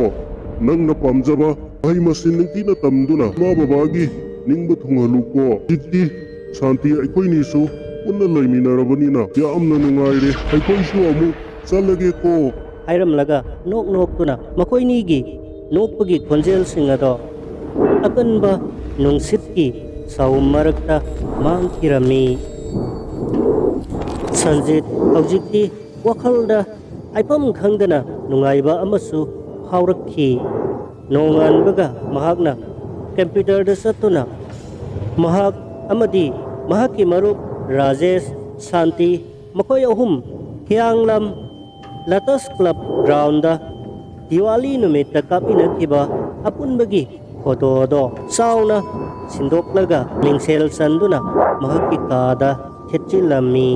ꯅꯪꯅ ꯄꯥꯝꯖꯕ ꯃꯍꯩ ꯃꯁꯤꯡ ꯅꯤꯡꯊꯤꯅ ꯇꯝꯗꯨꯅ ꯏꯃꯥ ꯕꯕꯥꯒꯤ ꯅꯤꯡꯕ ꯊꯨꯡꯍꯜꯂꯨꯀꯣ꯫ ꯍꯧꯖꯤꯛꯇꯤ ꯁꯥꯟꯇꯤ ꯑꯩꯈꯣꯏꯅꯤꯁꯨ ꯄꯨꯟꯅ ꯂꯩꯃꯤꯟꯅꯔꯕꯅꯤꯅ ꯌꯥꯝꯅ ꯅꯨꯡꯉꯥꯏꯔꯦ꯫ ꯑꯩꯈꯣꯏꯁꯨ ꯑꯃꯨꯛ ꯆꯠꯂꯒꯦꯀꯣ꯫ ꯍꯥꯏꯔꯝꯂꯒ ꯅꯣꯛ ꯅꯣꯛꯇꯨꯅ ꯃꯈꯣꯏꯅꯤꯒꯤ ꯅꯣꯛꯄꯒꯤ ꯈꯣꯟꯖꯦꯜꯁꯤꯡ ꯑꯗꯣ ꯑꯀꯟꯕ ꯅꯨꯡꯁꯤꯠꯀꯤ ꯁꯥꯎꯝ ꯃꯔꯛꯇ ꯃꯥꯡꯈꯤꯔꯝꯃꯤ꯫ ꯁꯟꯖꯤꯠ ꯍꯧꯖꯤꯛꯇꯤ ꯋꯥꯈꯜꯗ ꯍꯥꯏꯐꯝ ꯈꯪꯗꯅ ꯅꯨꯡꯉꯥꯏꯕ ꯑꯃꯁꯨ ꯐꯥꯎꯔꯛꯈꯤ꯫ ꯅꯣꯡꯉꯥꯟꯕꯒ ꯃꯍꯥꯛꯅ ꯀꯝꯄ꯭ꯌꯨꯇꯔꯗ ꯆꯠꯇꯨꯅ ꯃꯍꯥꯛ ꯑꯃꯗꯤ ꯃꯍꯥꯛꯀꯤ ꯃꯔꯨꯞ ꯔꯥꯖꯦꯁ, ꯁꯥꯟꯇꯤ, ꯃꯈꯣꯏ ꯑꯍꯨꯝ ꯍꯤꯌꯥꯡꯂꯝ ꯂꯇꯁ ꯀ꯭ꯂꯕ ꯒ꯭ꯔꯥꯎꯟꯗ ꯗꯤꯋꯥꯂꯤ ꯅꯨꯃꯤꯠꯇ ꯀꯥꯞꯃꯤꯟꯅꯈꯤꯕ ꯑꯄꯨꯟꯕꯒꯤ ꯐꯣꯇꯣꯗꯣ ꯆꯥꯎꯅ ꯁꯤꯟꯗꯣꯛꯂꯒ ꯃꯤꯡꯁꯦꯜ ꯆꯟꯗꯨꯅ ꯃꯍꯥꯛꯀꯤ ꯀꯥꯗ ꯊꯦꯠꯆꯤꯜꯂꯝꯃꯤ꯫